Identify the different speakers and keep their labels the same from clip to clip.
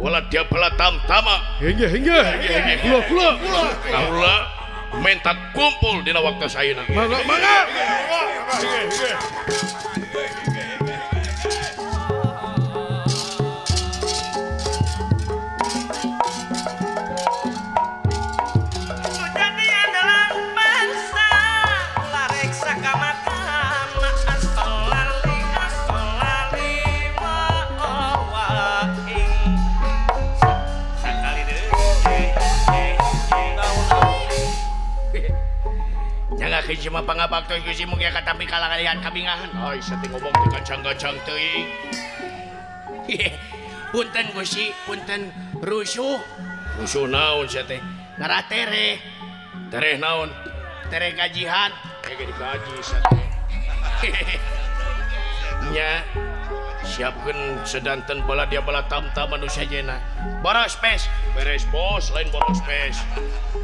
Speaker 1: Wala dia bala tamtama.
Speaker 2: Hingga hingga. Kula kula.
Speaker 1: Kaula menta kumpul dina waktu ayeuna.
Speaker 2: Mangga mangga.
Speaker 1: Cuma pangabaktos Gusti mugia katampi kalakalian kabingahan. Ai sate ngomong teh gancang-gancang teuing. Punten Gusti, punten rusuh. Rusuh naon sia teh? Ngarah tereh. Tereh naon? Tereh gajihan. Ge digaji sia teh. Nya siapkeun sedanten bala dia bala tamta manusia jena. Boros pes, beres bos, lain boros pes.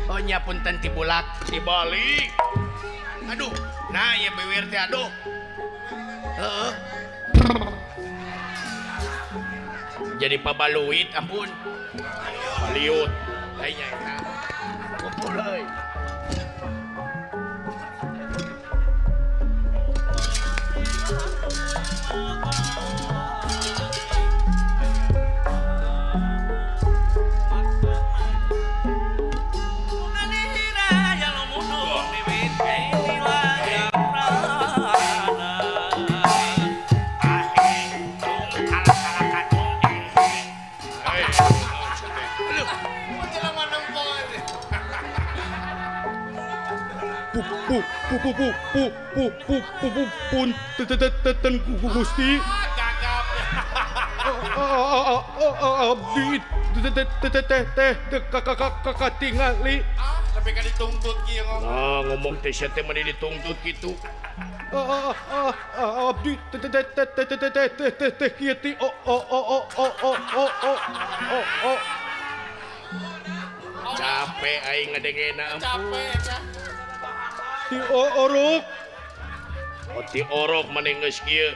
Speaker 1: Oh nya punten tibulak, tibalik. Aduh, nah ya bewir teh aduh. Heeh. Jadi pabaluit ampun. Baliut. Lainnya eta. Kumpul euy.
Speaker 2: Pu pu pu pu pu pu pu pu pu pun te te te ten Gusti. Abdi te te te te te te kakak tingali.
Speaker 3: Tapi kan dituntut kieu ngomong.
Speaker 1: Nah, ngomong teh sia teh meni dituntut kitu.
Speaker 2: Abdi te te te te te te te te te kieu ti o o o o o o o o o o.
Speaker 1: Capek aing ngadengena ampun.
Speaker 3: Capek eta.
Speaker 2: Ti orok.
Speaker 1: Oh, ti orok maneh geus kieu.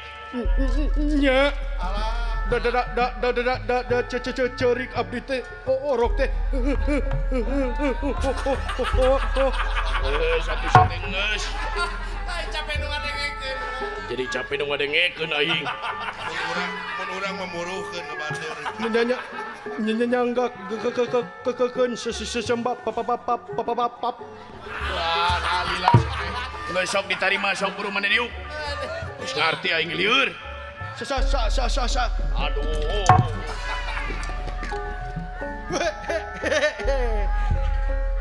Speaker 2: Nya. Da da da da da da da da cerik abdi teh orok teh.
Speaker 1: Geus atuh sia teh geus.
Speaker 3: Capek nu ngadengekeun.
Speaker 1: Jadi capek nu ngadengekeun aing.
Speaker 3: Mun urang memuruhkeun ka batur.
Speaker 2: Nya nya nyanggak kekekeun sesembah pap pap pap pap pap.
Speaker 1: Wah, alila geus sok ditarima sok buru maneh diuk. Geus ngarti aing lieur.
Speaker 2: Sa sa sa sa sa.
Speaker 1: Aduh.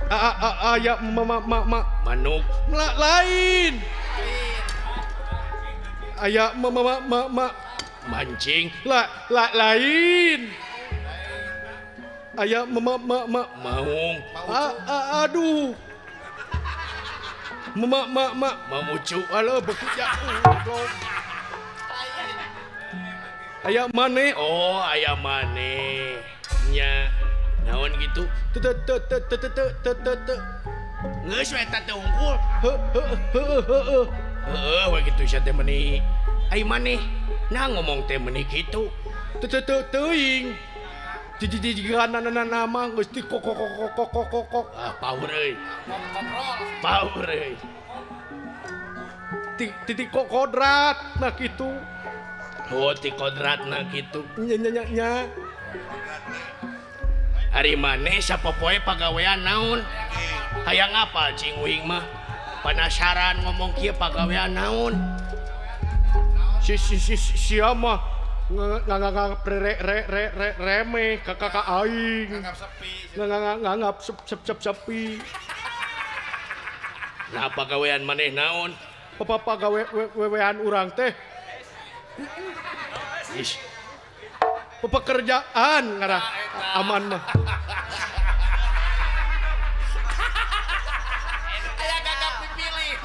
Speaker 2: A a aya ma ma ma
Speaker 1: manuk
Speaker 2: lain. Aya ma ma ma ma
Speaker 1: mancing
Speaker 2: la la lain. Aya ma ma ma
Speaker 1: maung.
Speaker 2: Aduh. Ma ma ma
Speaker 1: mamucu.
Speaker 2: Alah beku ya. Aya maneh.
Speaker 1: Oh, aya maneh. Nya naon gitu?
Speaker 2: Te te te te te te te te.
Speaker 1: Geus we eta teh unggul.
Speaker 2: Heuh heuh.
Speaker 1: Heeh, we kitu sia teh meuni. Ai maneh nah ngomong teh meuni kitu.
Speaker 2: Teu teu teuing. Jiji-jijigan nama geus ti kok kok kok kok kok kok.
Speaker 1: Ah, power euy. Power euy.
Speaker 2: Titik kok kodrat nah kitu.
Speaker 1: Oh, ti kodratna kitu.
Speaker 2: Nya nya nya.
Speaker 1: Ari maneh sapopoe pagawean naon? Hayang apa cing uing mah? Penasaran ngomong kieu pagawean naon?
Speaker 2: Si si si sia mah nganggap re re re re remeh ka ka aing.
Speaker 3: Nganggap sepi.
Speaker 2: Nganggap sep sep sep sepi.
Speaker 1: Nah, pagawean maneh naon?
Speaker 2: Pagawean urang teh.
Speaker 1: Ish.
Speaker 2: Pekerjaan ngarah aman mah.
Speaker 3: Aya gagap dipilih.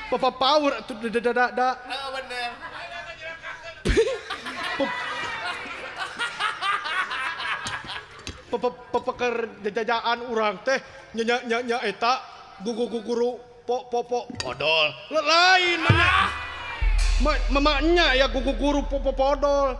Speaker 2: Papa power atuh da da da.
Speaker 3: Heeh bener.
Speaker 2: Pekerjaan urang teh nya nya nya eta guru po po po
Speaker 1: podol.
Speaker 2: Lain mah. Mamanya ya guru po po podol.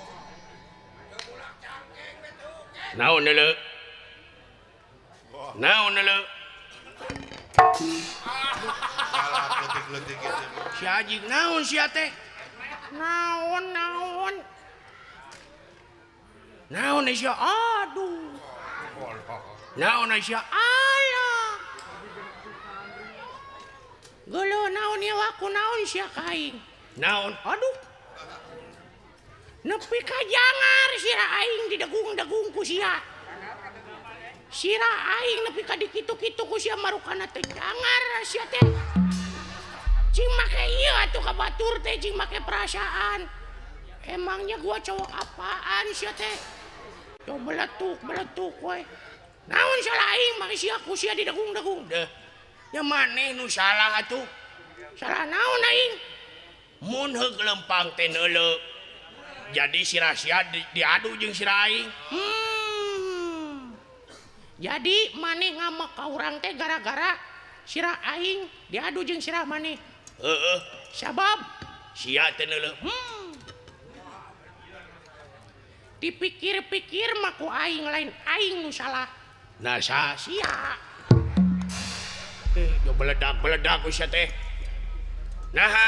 Speaker 1: Naon neuleuh? Naon neuleuh?
Speaker 3: Salah leutik-leutik gitu.
Speaker 1: Si Ajik naon sia teh? Naon naon? Naon sia? Aduh. Naon sia? Alah. Geuleuh naon ieu aku naon sia ka aing? Naon? Aduh. Nepi ka jangar sira aing didegung-degung ku sia. Sira aing nepi ka dikitu-kitu ku sia marukana teh jangar sia teh. Cing make ieu atuh ka batur teh cing make perasaan. Emangnya gua cowok apaan sia teh? Yo beletuk-beletuk we. Naon salah aing make sia ku sia didegung-degung deh. Nya maneh nu salah atuh. Salah naon aing? Mun heug lempang teh neuleuh. Jadi sirah sia diadu jeung sirah aing. Jadi maneh ngamek ka urang teh gara-gara sirah aing diadu jeung sirah maneh. Heeh. Sabab sia teh neuleuh. Dipikir-pikir mah ku aing lain aing nu salah. Nah sia. Yo beledak-beledak ku sia teh. Naha?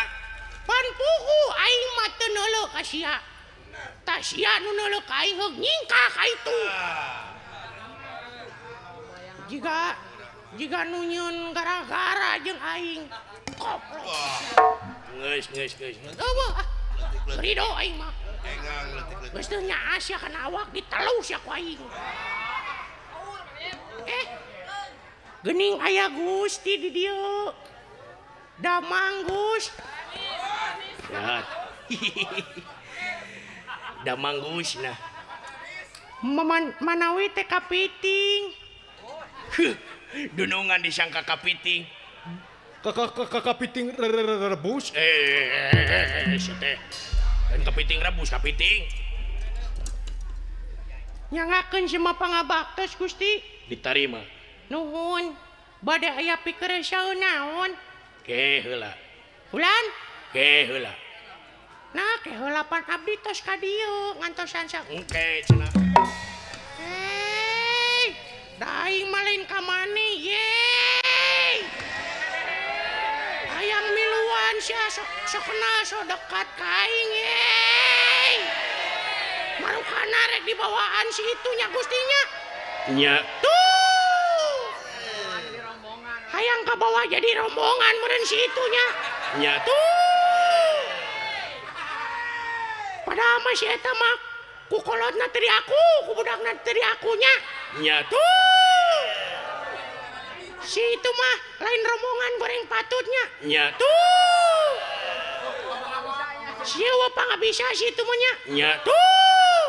Speaker 1: Pan puhu aing mah teu neuleuh ka sia. Tah sia nu neuleuh ka aing heug nyingkah ka itu. Jiga nu nyieun gara-gara jeung aing. Koplok. Geus geus geus. Eueuh ah. Rido aing mah.
Speaker 3: Engang leutik-leutik.
Speaker 1: Geus teu nyaas sia kana awak diteluh sia ku aing. Geuning aya Gusti di dieu. Damang Gus. Sehat. Damang Gus nah. Manawi teh kapiting. Dunungan disangka kapiting.
Speaker 2: Kapiting rebus.
Speaker 1: Sia teh. Dan kapiting rebus kapiting. Nyangakeun semua pangabaktos Gusti. Ditarima. Nuhun. Bade aya pikeresaeun naon? Ke heula. Bulan? Ke heula. Nah, ke heula pan abdi tos ka dieu ngantosan sa. Engke cenah. Hei, da aing mah lain ka maneh ye. Hayang miluan sia sok kenal sok dekat ka aing ye. Marukana rek dibawaan si itunya Gustinya. Nya. Tuh. Hayang kabawa jadi rombongan meureun si itunya. Nya. Tuh. Padahal mah si eta mah ku kolotna teu diaku, ku budakna teu diakunya. Nya. Tuh. Si itu mah lain rombongan goreng patutnya. Nya. Tuh. Si eueuh pangabisa si itu mah nya. Nya. Tuh.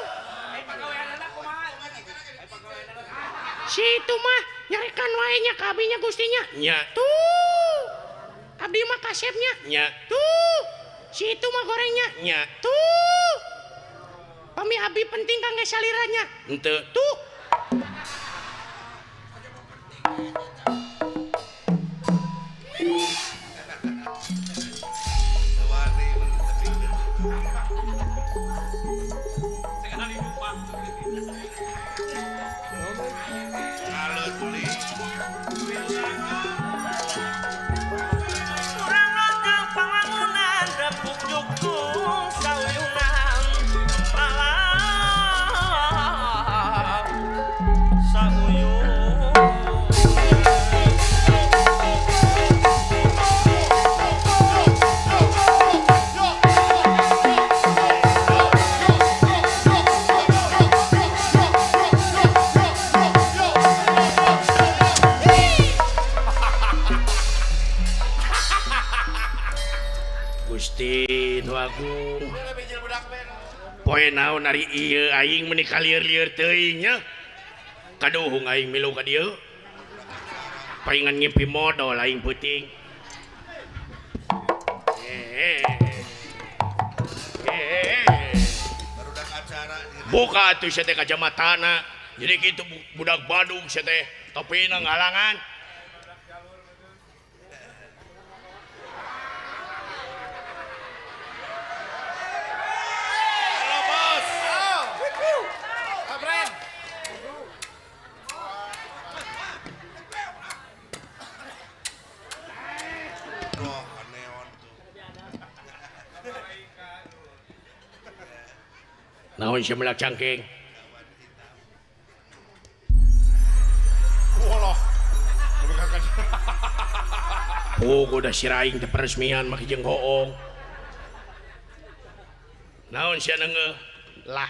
Speaker 1: Si itu mah nyarekan wae nya ka abinya Gustinya. Nya. Tuh. Abdi mah kasepnya. Nya. Tuh. Si itu mah gorengnya. Nya. Tuh. Pami abi penting kangge saliranya. Henteu. Tuh. Gusti nu agung. Poe naon ari ieu aing meuni kalieur-lieur teuing nya. Kaduhung aing milu ka dieu. Paingan ngimpi modol aing peuting.
Speaker 3: Barudak acara
Speaker 1: Buka atuh sia teh kacamatana. Jadi kitu budak Badung sia teh topina ngalangan. Naon sia melak cangking?
Speaker 3: Walah.
Speaker 1: Oh, udah siraing teh peresmian make jeung hoong. Naon sia neungeuh?
Speaker 2: Lah,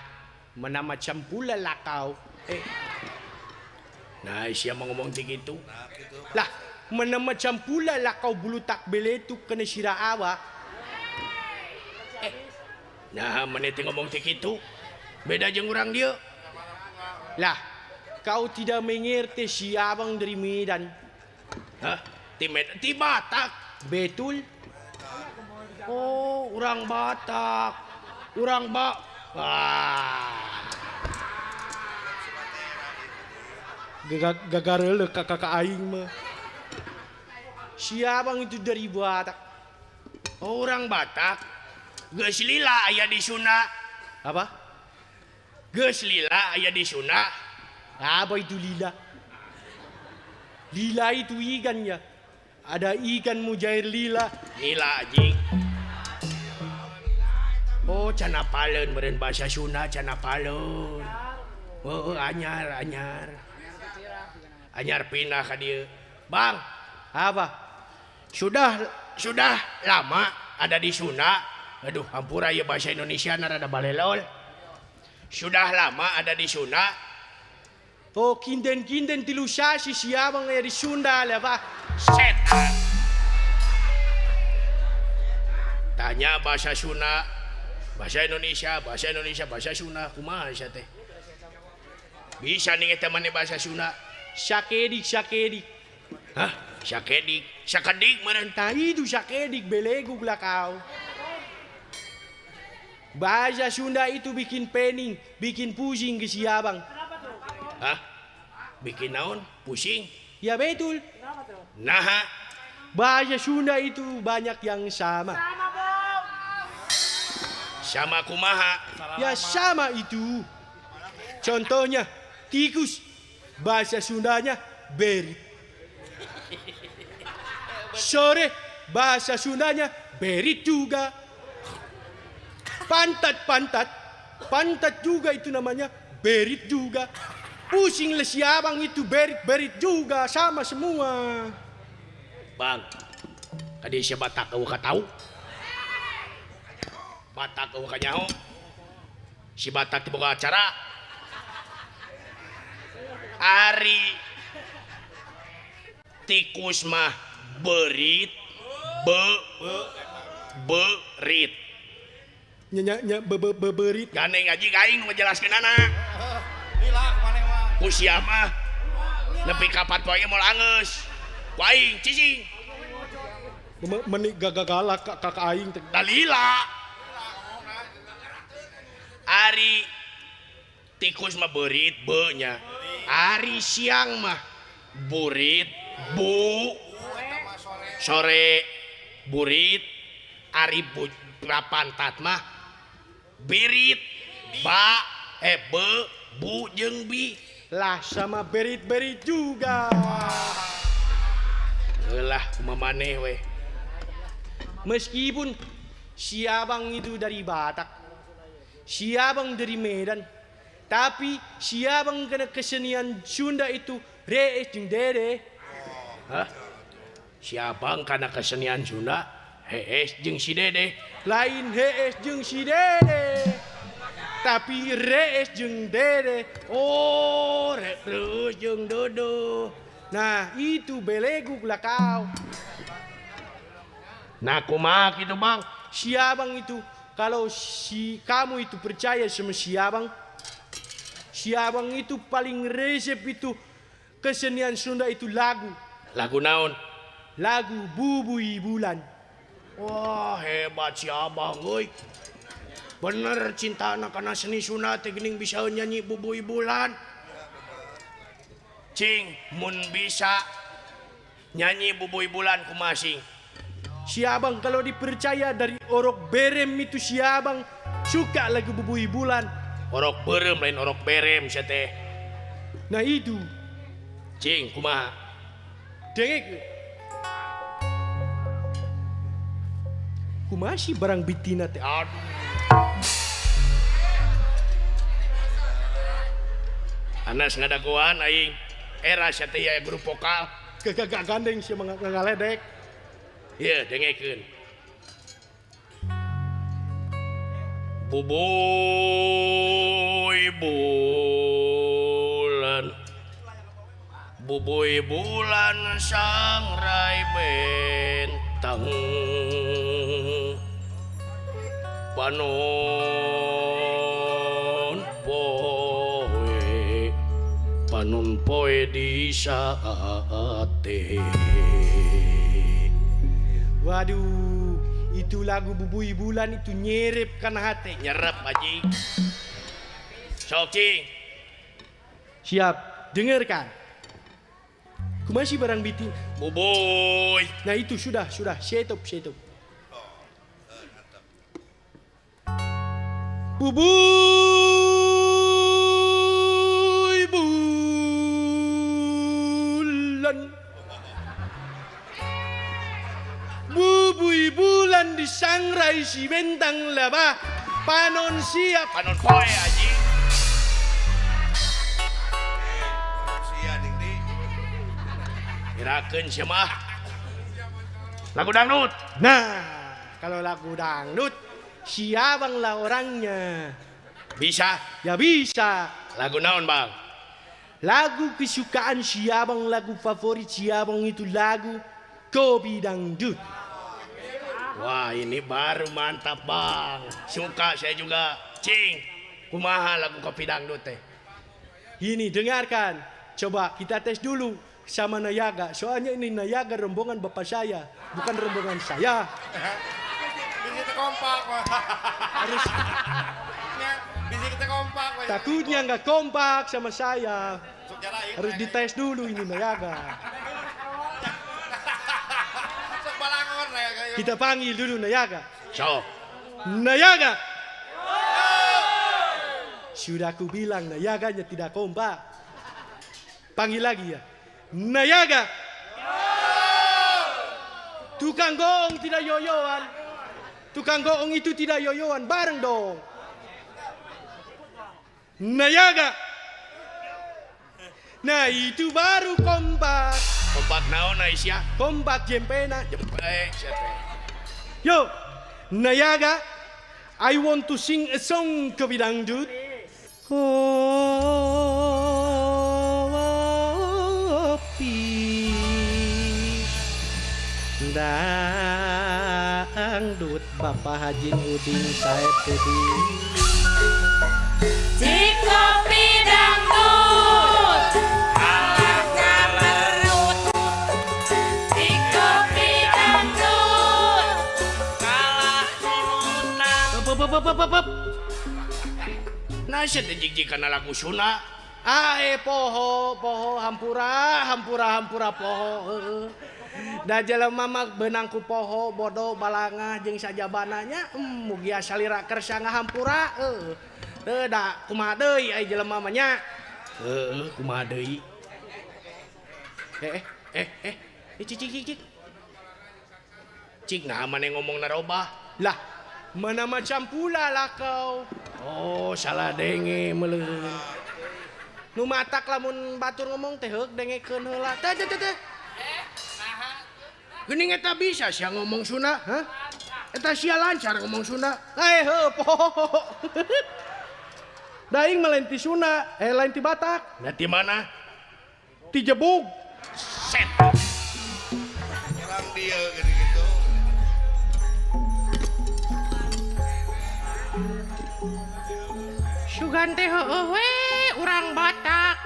Speaker 2: mana macam pula lah kau.
Speaker 1: Nah, sia mah ngomong ti kitu.
Speaker 2: Lah, mana macam pula lah kau bulu tak beletuk kena sira awak.
Speaker 1: Nah, mana teh ngomong ti kitu? Beda jeung urang dieu.
Speaker 2: Lah, kau tidak mengerti si abang dari Medan.
Speaker 1: Hah? Ti Medan, ti Batak.
Speaker 2: Betul?
Speaker 1: Oh, urang Batak. Urang Ba. Ah.
Speaker 2: Gagarele kakak aing mah. Si abang itu dari Batak.
Speaker 1: Oh, urang Batak. Geus lila aya di Sunda.
Speaker 2: Apa?
Speaker 1: Geus lila aya di Sunda.
Speaker 2: Apa itu lila? Lila itu ikan ya. Ada ikan mujair lila.
Speaker 1: Lila anjing. Oh, can apaleun meureun bahasa Sunda can apaleun. Oh, anyar anyar. Anyar pindah ka dieu. Bang,
Speaker 2: apa?
Speaker 1: Sudah lama ada di Sunda. Aduh, hampura ieu bahasa Indonesia na rada balelol. Sudah lama ada di Sunda.
Speaker 2: Oh, kinden-kinden tilu sasi si abang aya di Sunda lah, Pak.
Speaker 1: Setan. Tanya bahasa Sunda, bahasa Indonesia, bahasa Indonesia, bahasa Sunda, kumaha sia teh? Bisa nih eta maneh bahasa Sunda.
Speaker 2: Sakedik, sakedik.
Speaker 1: Hah? Sakedik, sakedik meureun.
Speaker 2: Tah itu sakedik belegug lah kau. Bahasa Sunda itu bikin pening, bikin pusing ke si abang.
Speaker 1: Hah? Bikin naon? Pusing?
Speaker 2: Ya betul.
Speaker 1: Naha?
Speaker 2: Bahasa Sunda itu banyak yang sama.
Speaker 1: Sama kumaha?
Speaker 2: Ya sama itu. Contohnya tikus, bahasa Sundanya berit. Sore, bahasa Sundanya berit juga. Pantat-pantat, pantat juga itu namanya berit juga. Pusing le si abang itu berit-berit juga, sama semua.
Speaker 1: Bang, tadi si Batak eueuh ka tau? Batak eueuh ka nyaho. Si Batak teh boga acara. Ari tikus mah berit, be, berit.
Speaker 2: Nya nya be be berit.
Speaker 1: Gandeng ngaji aing nu ngajelaskeunana. Ku sia mah nepi ka 4 poe moal anggeus. Ku aing cicing.
Speaker 2: Meni gagagalak ka aing teh.
Speaker 1: Dalila. Ari tikus mah berit be nya. Ari siang mah burit bu. Sore burit. Ari pantat mah birit ba be bu jeung bi.
Speaker 2: Lah sama berit-berit juga.
Speaker 1: Lah kumaha maneh we.
Speaker 2: Meskipun si abang itu dari Batak, si abang dari Medan, tapi si abang kena kesenian Sunda itu rees jeung dede.
Speaker 1: Hah? Si abang kana kesenian Sunda hees jeung si dede.
Speaker 2: Lain hees jeung si dede, tapi rees jeung dede.
Speaker 1: Oh, rees jeung dodo.
Speaker 2: Nah, itu belegug lah kau.
Speaker 1: Nah, kumaha kitu, Bang?
Speaker 2: Si abang itu, kalau si kamu itu percaya sama si abang itu paling resep itu kesenian Sunda itu lagu.
Speaker 1: Lagu naon?
Speaker 2: Lagu Bubui Bulan.
Speaker 1: Wah, hebat si abang euy. Bener cinta anak kana seni Sunda teh geuning bisa nyanyi Bubui Bulan. Cing, mun bisa nyanyi Bubui Bulan kumaha sing?
Speaker 2: Si abang kalau dipercaya dari orok berem itu si abang suka lagu Bubui Bulan.
Speaker 1: Orok berem lain orok berem sia teh.
Speaker 2: Nah itu.
Speaker 1: Cing, kumaha?
Speaker 2: Dengek. Kumaha sih barang bitina teh?
Speaker 1: Aduh. Sanes ngadagoan aing. Era sia teh aya grup vokal.
Speaker 2: Gagak gandeng sia mah ngaledek.
Speaker 1: Ieu dengekeun. Bubuy bulan. Bubuy bulan sangrai bentang. Panon poe, panon poe di saate.
Speaker 2: Waduh, itu lagu Bubuy Bulan itu nyerep kana hate.
Speaker 1: Nyerep aji. Sok cing.
Speaker 2: Siap, dengarkan. Kumaha barang biting?
Speaker 1: Bubuy.
Speaker 2: Nah itu sudah, stop. Bubuy bulan. Bubuy bulan disangrai si bentang laba. Panon siap.
Speaker 1: Panon poe aji.
Speaker 3: Sia ding di.
Speaker 1: Irakeun sia mah. Lagu dangdut.
Speaker 2: Nah, kalau lagu dangdut si abang lah orangnya.
Speaker 1: Bisa?
Speaker 2: Ya bisa.
Speaker 1: Lagu naon bang?
Speaker 2: Lagu kesukaan si abang, lagu favorit si abang itu lagu Kopi Dangdut.
Speaker 1: Wah ini baru mantap bang. Suka saya juga. Cing, kumaha lagu Kopi Dangdut teh?
Speaker 2: Ini dengarkan. Coba kita tes dulu sama Nayaga. Soalnya ini Nayaga rombongan bapak saya, bukan rombongan saya.
Speaker 3: Bisa kita kompak.
Speaker 2: Harus
Speaker 3: bisa kita kompak.
Speaker 2: Takutnya nggak kompak sama saya. Harus dites dulu ini Nayaga. Kita panggil dulu Nayaga.
Speaker 1: So.
Speaker 2: Nayaga. Sudah aku bilang Nayaganya tidak kompak. Panggil lagi ya. Nayaga. Tukang goong tidak yoyoan. Tukang goong itu tidak yoyoan, bareng dong. Nayaga. Nah itu baru kompak.
Speaker 1: Kompak naon Aisyah?
Speaker 2: Kompak jempena.
Speaker 1: Jempe siapa?
Speaker 2: Yo, Nayaga, I want to sing a song kopi dangdut. Kopi dangdut Bapak Haji Udin Saeb Udin.
Speaker 4: Si kopi dangdut kalahnya perut. Si kopi dangdut kalah nulutan.
Speaker 1: Pep. Nah, sia teh jig-jig kana lagu Sunda.
Speaker 2: Ah, poho, poho, hampura, hampura, hampura poho. Heeh. Da jelema mah beunang ku poho, bodoh, balangah jeung sajabananya, mugia salira kersa ngahampura, heueuh. Teu da kumaha deui ai jelema mah nya.
Speaker 1: Heeh, kumaha deui?
Speaker 2: Eh,
Speaker 1: Cik cik cik. Cik nah maneh ngomong narobah.
Speaker 2: Lah, mana macam pula lah kau.
Speaker 1: Oh, salah denge meuleun.
Speaker 2: Nu matak lamun batur ngomong teh heuk dengekeun heula. Teh teh teh.
Speaker 1: Geuning eta bisa sia ngomong Sunda?
Speaker 2: Hah?
Speaker 1: Eta sia lancar ngomong Sunda.
Speaker 2: Eh, heuh poho. Da aing mah lain ti Sunda, lain ti Batak.
Speaker 1: Nah ti mana?
Speaker 2: Ti Jebug.
Speaker 1: Set.
Speaker 3: Orang dia gitu-gitu.
Speaker 4: Sugan teh heueuh we urang Batak.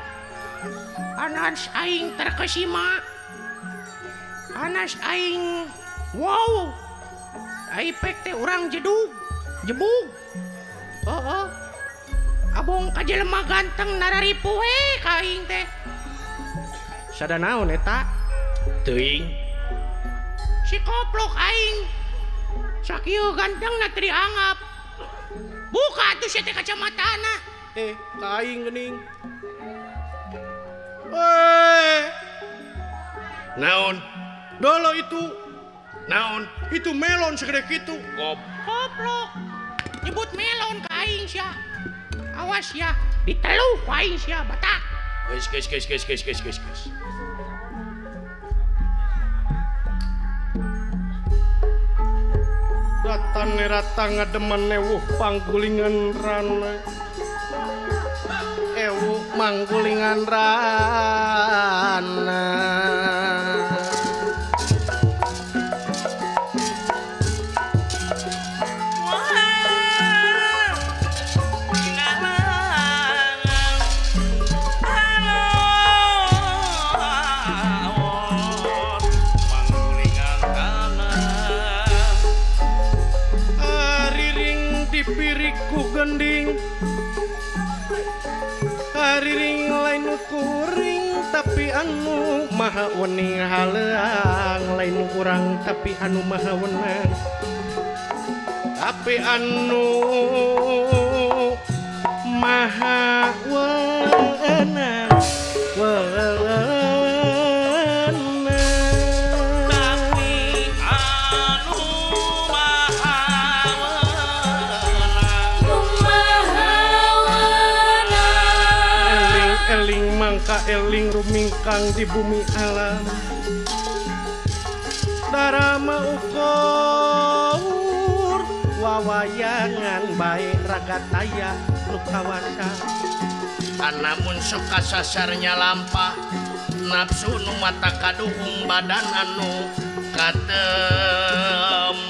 Speaker 4: Anas aing terkesima. Anas aing wow. Aipek teh urang jedug, jebug. Heeh. Abong ka jelema ganteng nararipu we ka aing teh.
Speaker 2: Sada naon eta?
Speaker 1: Teuing.
Speaker 4: Si koplok aing. Sakieu gantengna teu dianggap. Buka atuh sia teh kacamatana.
Speaker 2: Ka aing geuning.
Speaker 1: Naon?
Speaker 2: Dolo itu.
Speaker 1: Naon?
Speaker 2: Itu melon segede kitu.
Speaker 4: Koplok. Nyebut melon ka aing sia. Awas ya, diteluh ku aing sia Batak.
Speaker 1: Geus geus geus geus geus geus geus geus.
Speaker 2: Datane rata ngademen ewuh panggulingan rana. Ewu manggulingan rana.
Speaker 1: Manggulingan tanah.
Speaker 2: Ariring dipiriku gending. Ariring lain kuring tapi anu maha wening haleang, lain kurang tapi anu maha wenang, tapi anu maha wenang wenang.
Speaker 1: Tapi anu maha wenang.
Speaker 2: Eling eling mangka eling rumingkang di bumi alam. Darama ukur wawayangan bae raga taya nu kawasa.
Speaker 1: Anamun sok kasasarnya lampah nafsu nu mata kaduhung badan anu katempas.